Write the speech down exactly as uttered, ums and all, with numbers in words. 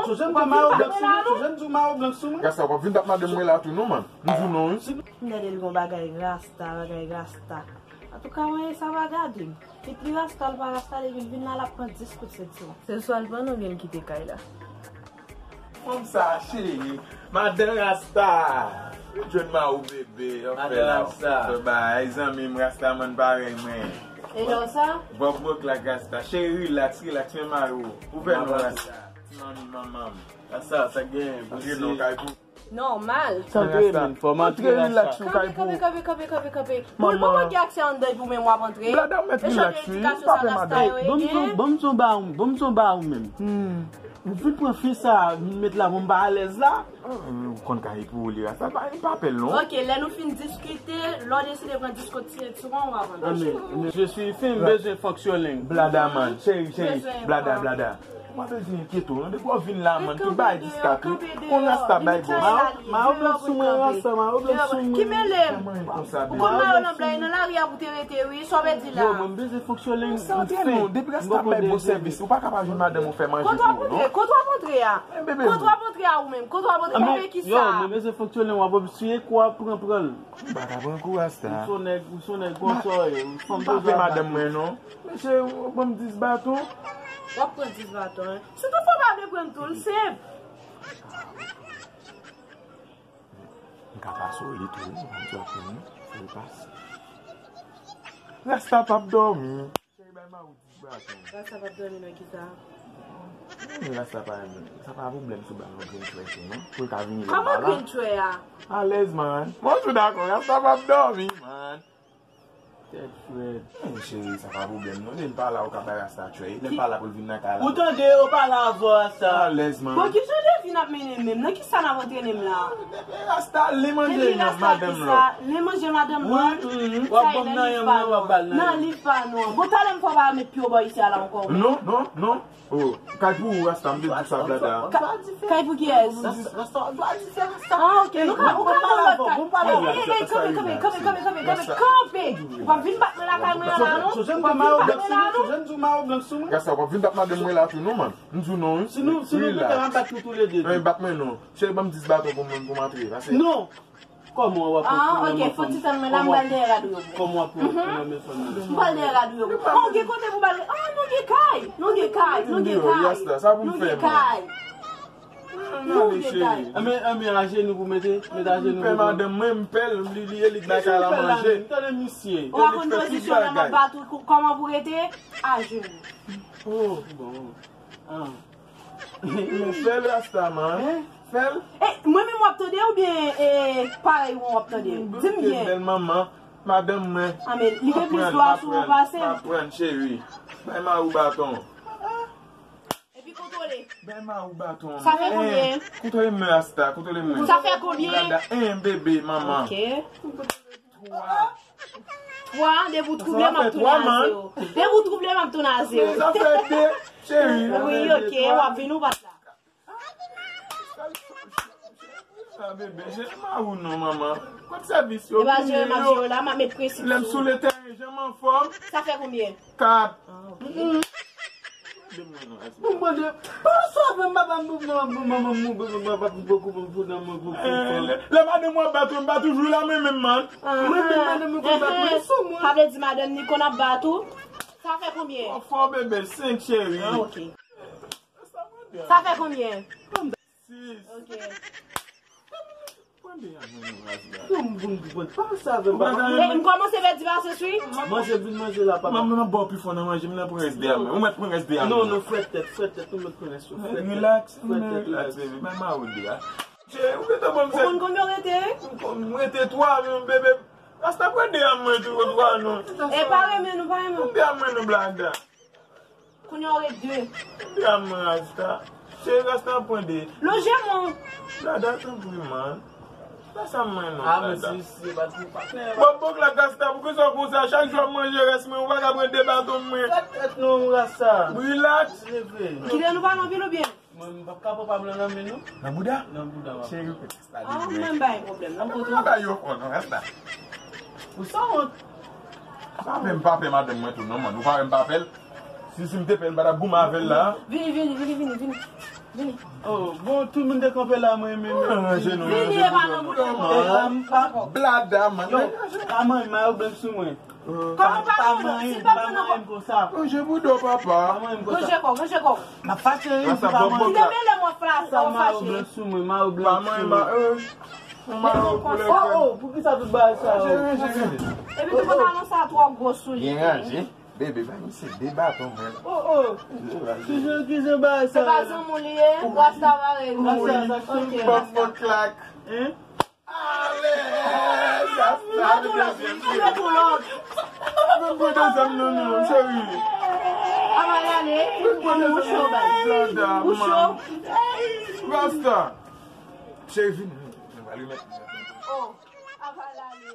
Sonje m di w mayo blank sou mwen, sonje m di w mayo blank sou mwen. Rasta, w p ap vin t ap madanm mwen la tou non, man. M di w non, wi. M gade l gon bagay rasta, bagay rasta. Antouka, mwen sa pa gade m. Kit li rasta, l pa rasta, depi l vin la, l ap pran dis kout sentiwon. Se swa l pran oubyen l kite kay la. Fanm sa, cheri. Madan Rasta. Vin jwenn mari w, bebe. Anfè la. Fè bay, zanmi m, Rastaman parèy mwen. E lè w sa? Bòk bòk la, Rasta. Cheri, relax, relax, men mari w. Ouvè non, Rasta. Ti manmi, manman m. Rasta, sa gen. Antre non, kay pou. Nòmal. Antre, men fò m antre, relax, nou kay pou. Kanpe, kanpe, kanpe, kanpe, kanpe. Pou l poko gen aksè anndan epi w menm w ap antre. Blada, w mèt relax, wi. M pa pè madanm. Ban m son, ban m son ba ou, ban m son ba ou menm. Ou vin pran fi sa, vin met la pou m pa alèz la. Ou konn kay pou ou li la. Sa pa, pa pè l non. Ok, lè nou fin diskite, lè w deside pran dis kout sentiwon, w ap antre. Je suis fin, m bezwen fonksyonnen. Blada man, cheri, cheri, blada, blada. Ou pa bezwen enkyete w non, depi w ap vin la man, tout bagay diskat wi. Konn Rasta bay bòs. Mayo blank sou mwen, Rasta, mayo blank sou mwen. Ki mele m? Ou konn mayo nan blan, e nan lari a pou te rete wi, sa w vle di la? Yo, mwen m bezwen fonksyonnen, m fin. Depi Rasta bay bon sèvis, ou pa ka pa jwenn madanm ou fè manje pou ou non. Kote w ap antre? Kote w ap antre a? Kote w ap antre a ou menm? Kote w ap antre? Bebe kisa? Yo, mwen bezwen fonksyonnen, w ap obstiye, kou a pran pran l. M pa ka pran kou Rasta. Ou se yon nèg, ou se yon nèg konsa w ye. Fanm bezwen madanm mwen non. Mesye, ou ban m dis baton. W ap pran dis baton, en. Si toutfwa w pa vle pran l tou, l senp. M ka pase w li tou, wi. M di w ap pran, fè l pase. Rasta p ap dòmi. Cheri, bay mari w dis baton. Rasta p ap dòmi nan kisa? Rasta pa, sa pa pwoblèm si w ba l yon green tray tou, non. Pou l ka vini lè m pa la. Kòman green tray a? Alèz, man. Mwen tou dakò, Rasta p ap dòmi, man. Tèt frèt. Men cheri, sa pa pwoblèm non. Lè m pa la, ou ka bay Rasta tray. Lè m pa la pou l vin nan kay la. Ou tande, ou pale avè w Rasta. Alèz man. Bon, ki jan de vi n ap mennen menm? Nan kisa n ap antrene m la? Rasta, li manje nan madanm lòt. Li manje madanm lòt. Wi, w ap ban m nan yanm nan, w ap ba l nan yanm. Nan liv pa nou an. Bon, talè m fò pa met pye w bò isi a la ankò. Non, non, non. Oh, kay pou ou Rasta, m te di w sa blada. Kay pou kiyès? Rasta, w ap di fè Rasta. Ah, ok, nou ka, ou ka pran lòt kay. Ey, ey, ey, kanpe, kanpe, kanpe, kanpe, kanpe, kanpe, kanpe. Ou p ap vin bat mwen lakay mwen an la non. Ou p ap vin bat mwen la non. Rasta, w p ap vin bat madanm mwen la tou non, man. M di w non, wi. Si nou, si nou pete, m ap bat nou toulede tou. Ey, bat mwen non. Cheri, ban m dis baton pou mwen, pou m antre. Pase. Non. Kòman w ap pran nan men fanm? Ah, ok, fò ti tann mwen la, m pral dèyè rad ou yo pou ou. Kòman w ap pran nan men fanm nan? M pral dèyè rad ou yo pou ou. Oh, gen kote pou bal. Ah, nou gen kay. Nou gen kay. Nou gen kay. Nou gen kay. Nou gen kay. Anben, anben, ajenou pou mete, mete ajenou pou mete. M pè madanm mwen, m pè l, li, li, e li k bay kay la manje. M tande misye. Ou pa konn pozisyon nan m ap bat ou, kòman pou rete? Ajenou. Oh, bon. Ah. Men fè l Rasta man. Fè l. E, mwen menm w ap tande oubyen e parèy ou an w ap tande? Di m byen. Bèl manman, madanm mwen. Ah, men li gen plis dwa sou ou pase m. M ap pran cheri. Bay mari w baton. Epi kontwole. Bay mari w baton. Sa fè konbyen? Kontwole mwen Rasta, kontwole mwen. Sa fè konbyen? Blada, en bebe, manman. Ok. Twa. Twa, depi w twouble m ap tounen a zewo. Depi w twouble m ap tounen a zewo. Sa fè de, cheri. Wi, ok, w ap vin ou pa t la. Ah, bebe, jan m a ou non, manman. Kot sèvis yo? E pa jan m a ou la, m ap met prensip sou ou. Lè m sou le tèren, jan m anfòm. Sa fè konbyen? Kat. Ah, ok. Mwen mande, pa sove m, papa m pou mwen, pou mwen, pou mwen, pou mwen, pou mwen, pou mwen. Lè madanm w ap bat ou, m pa toujou la, mwen menm, man. Mwen menm, madanm mwen konn bat mwen sou mwen. Sa vle di madanm ni konn ap bat ou? Sa fè konbyen? Fò, fò, bebe, senk, cheri. Ah, ok. Sa fè konbyen? Sis. Ok. Pran de a mwen non, Rasta. Yo, m vin pou pran. Pa sa avè m, papa. E, m kòmanse pèdi pasyans wi. Manje, vin manje la, papa. Manman, m ap ba w pi fò nan manje, m nan pran rès de a mwen. Ou mèt pran rès de a mwen. Non, non, frèt tèt, frèt tèt, ou mèt pran rès ou, frèt tèt. Relax, relax, baby. Bay mari w de a. Cheri, ou gentan ban m sèl. Ou konn konbyen w rete? M konn, m rete twa, men bebe. Rasta pran de a mwen tou, twa non. E pa renmen nou, pa renmen nou. Pran de a mwen non, blada. Kounye a w ret de. Pran de a mwen, Rasta. Cheri, Rasta pran de. Lonje men w. Blada, tanpri, man. Fè sa mwen non, blada. Bòk bòk la, Rasta, poukisa w konsa? Chak jou w ap manje rès mwen, ou pa ka pran de baton mwen. Fè tèt non, Rasta. Relax. Leve. Kite nou pale anpil oubyen? Mwen, m p ap ka pran pa m lan nan men nou. Nan bouda? Nan bouda, w ap. Cheri, ou pèdi. Ah, mwen m pa gen pwoblèm. Nan kote w. Ba yo fò non, Rasta. Ou sanwont. Sa menm pa pè madanm mwen tou non, man. Ou pa wè m pa pè l? Si, si m te pè l, m pa t ap goumen avè l la. Vini, vini, vini, vini, vini. Oh, bon, tout moun te kanpe la, mwen menm. Vini, e pa nan bout. Blada, man. Yo, pa manyen mayo blanch sou mwen. Kòman pa manyen, pa manyen konsa. Ranje bouda, papa. Pa manyen konsa. Ranje kò, ranje kò. M ap fache, wi, si pa manyen. Ki te mele mwen fransè, ou fache. Mayo blanch sou mwen, mayo blanch sou mwen. Mwen mayo koulè krèm. Oh, oh, poukisa tout bagay sa yo? Epi tou pantalon sa twò gwo sou li. Byen ranje. Bebe, ba misye de baton mwen la. Oh, oh. Kijan, kijan bagay sa? Se pa zanmi w li ye? Rasta parèy nou. Rasta, sa chanm. Ok, Rasta. Hein? Ale! Rasta, ale dezyèm. Mwen pran dezyèm nan, non, cheri. Aval ale. Mwen pran dezyèm nan, Blada, man. Rasta. Cheri, vini. Mwen pral remèt. Oh, aval ale.